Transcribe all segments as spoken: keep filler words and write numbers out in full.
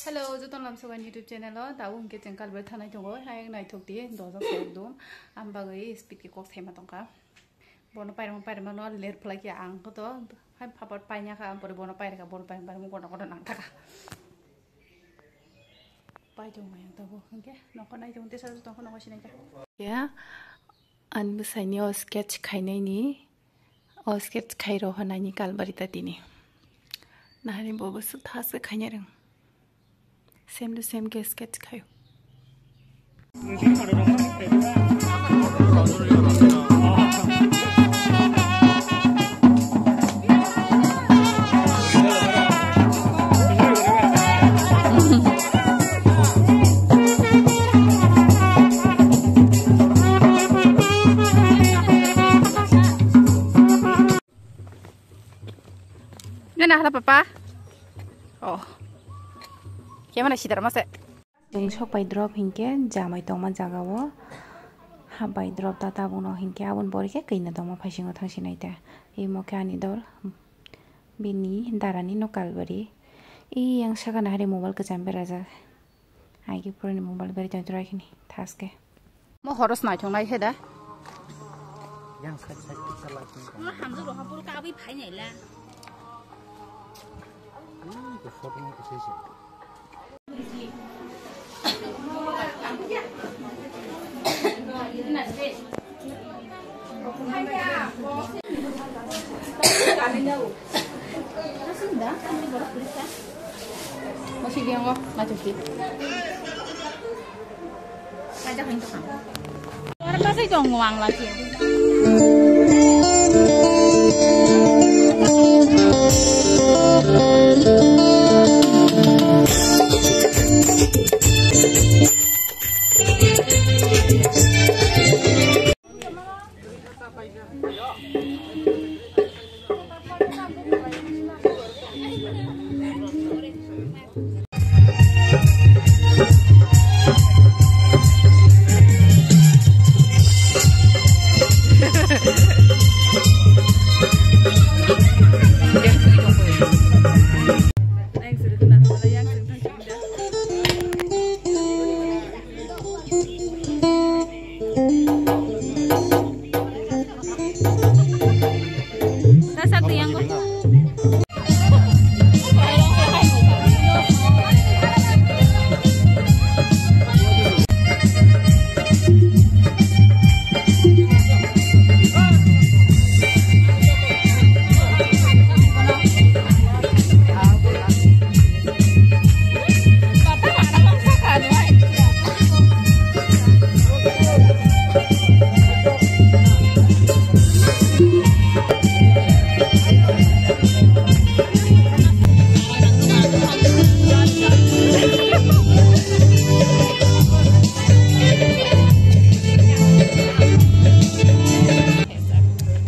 Hello, joto lamsogan YouTube channel o, tabuk hwnkhe chwng Kalbari thanai tongo, hayang naithok di, dojak se ekdom, ang bagwi speed khe kok saima tongkha. Bono pairwng pairwngno ler phlai khe ang khe to, hai phapat paina kha, ang pore bono pairwng kha, bono pairwng pairwng kono kono nang thaka. Pai tong mai ang tabuk hwnkhe, nokho nai tong tesa tong kho nokho sinai kha. Ya, ang bwsaini o sketch khainaini. O sketch khairok hwnani Kalbari ta tini. Nahani bo bwswk tha se khaina rwng. Same to same khe sketch khaio. Nana hala papa. Oh. Kemana sidar mase. Chwng sok bai drop hinkhe jamai tongma jaga o. Ha bai drop ta tabuk no hinkhe aboni pore khe kwi na tongma phaisingo thang sinai ta. Imo khe ani dol. Bini darani no Kalbari. Iyang sakani hari mobile kwcham berajak. Aigi purani mobile beri tong trai khini thaske. Mo horos naithok nai he da. Yang side side picture la. Mo hamjak roha puro ka abui phai nai la. Ui, ko photo mo ko sese. Masih dia ngok, macam sih. Ada yang tukang. Orang kasih dong uang lagi.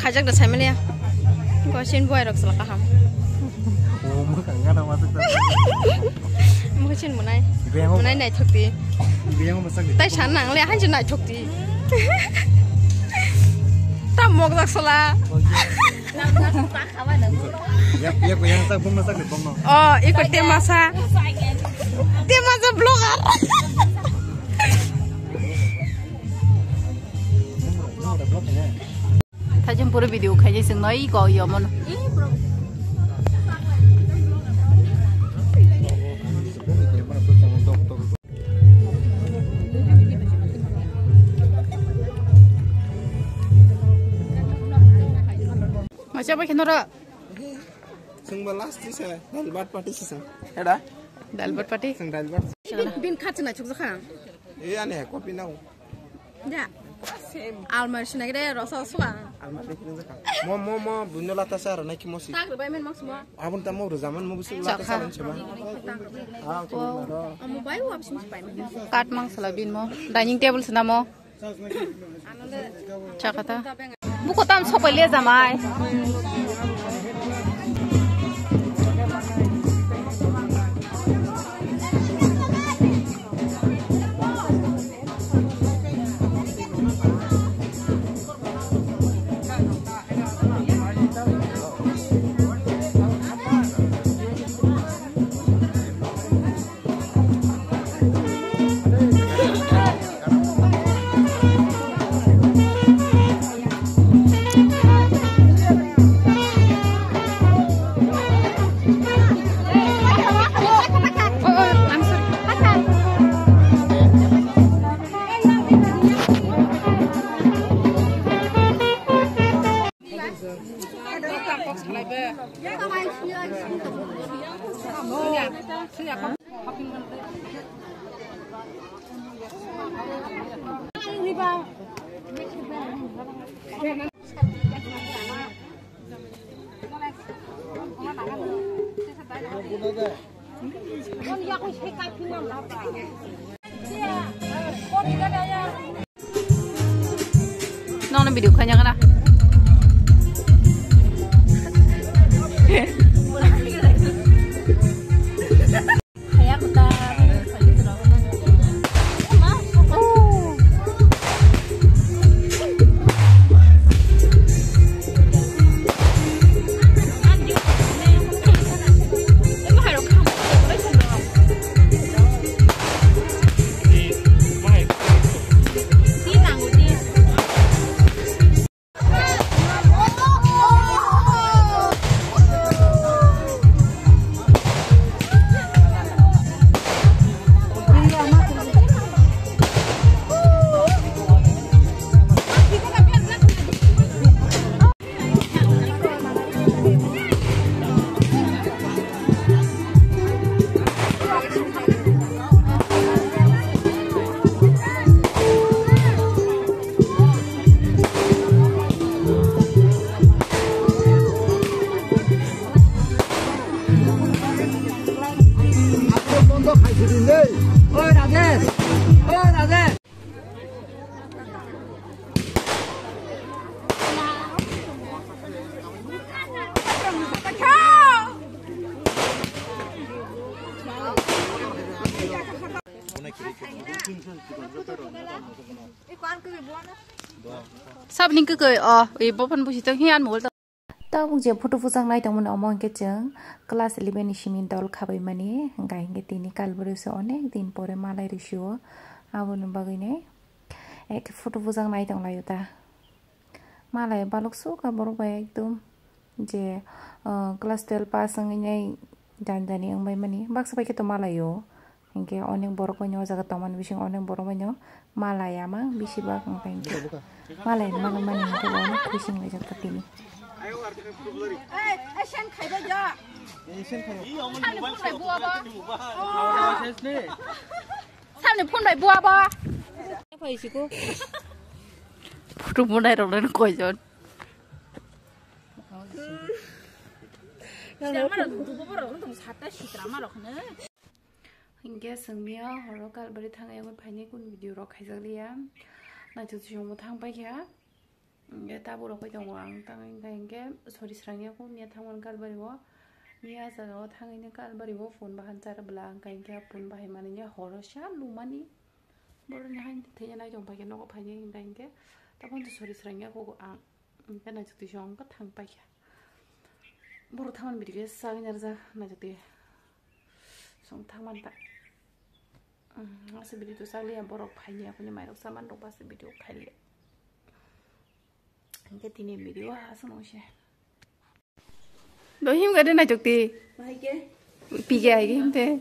Khajak da saimaliya. Gosin buai rok sala kaham. Oh, mwkhang gana masuk ta. Mwkhin munai. Biyang o. Munai naithok di. Biyang o masak di. Tai san nang le hanju naithok di. Ta mok dak sala. Ya, ya, yang sak bong masak di bong no. Oh, iko te masa. Te masa vlogger. Thajim pura video khaijai chwng noi ko yo mon. Macha bai khenora. Sengba last sisa dalbat party sisa. Heda? Dalbat party? Seng dalbat. Bin khat na chukjakha. E ani he copy nao. Da. Almar sinagre rosa suwa. Almar de kinang jakha. Mo mo mo bunyo lata sa rana ki mosi. Tak bai men maksuma. Abun tamo rojaman mo busu lata sa ran sema. Ah, ko maro. Amu bai wap sim pai. Kat mang sala bin mo. Dining table sina mo. Chakata. Buko tam sopai le jamai. Nono video khaina kana. Sabni kwkwi o, e bophon busi tong hi an mobile. Tabuk je photo pujak nai tongmani omo hwnkhe chwng class eleven ni simi dol khabai mani, hwnkha hwnkhe tini kalbari se onek din pore malai rwsio, aboni bagwi nai ek photo pujak nai tong laio ta. Malai balok sukha borok bai ekdom je, ah, class twelve pass wngwi nai jani jani wngbai mani baksa bai khe to malaio. Hinkhe onek borok bai no o jaga tongmani bising onek borok bai no malai ama bisi bak wngkha hinkhe malai mano mani hinkhe bo onek khuising laijak ta tini. Samni phone bai bua ba. Photo monai rok nang koijon. Hinkhe chwngmia horo kalbari thangwi abo phaini kun video rok khaijak liya. Naithotok chwngbo thang paikha. Hinkhe tabuk rok bai tongo ang tang hinkhe hinkhe sori srangya kho miya thangmani kalbari o. Miya jaga o thangwi kalbari o phone bahan chara bwla hinkhe hinkhe phone bahai mani horo sa lumani. Boroni haino thaiya nai tong paikha nogo phaini hinkhe hinkhe tabuk sori srangya kho ang. Hinkhe naithotok chwng khe thang paikha. Borok thangmani video khe sagwi narwkjak naithotok. Chwng thangmani ta. Asa video to chakliya borok phaini aphani mairok saman rok basa video khailiya. Hinkhe tini video aswk nung se. Do him gade naithotok ti. Pige hai him te.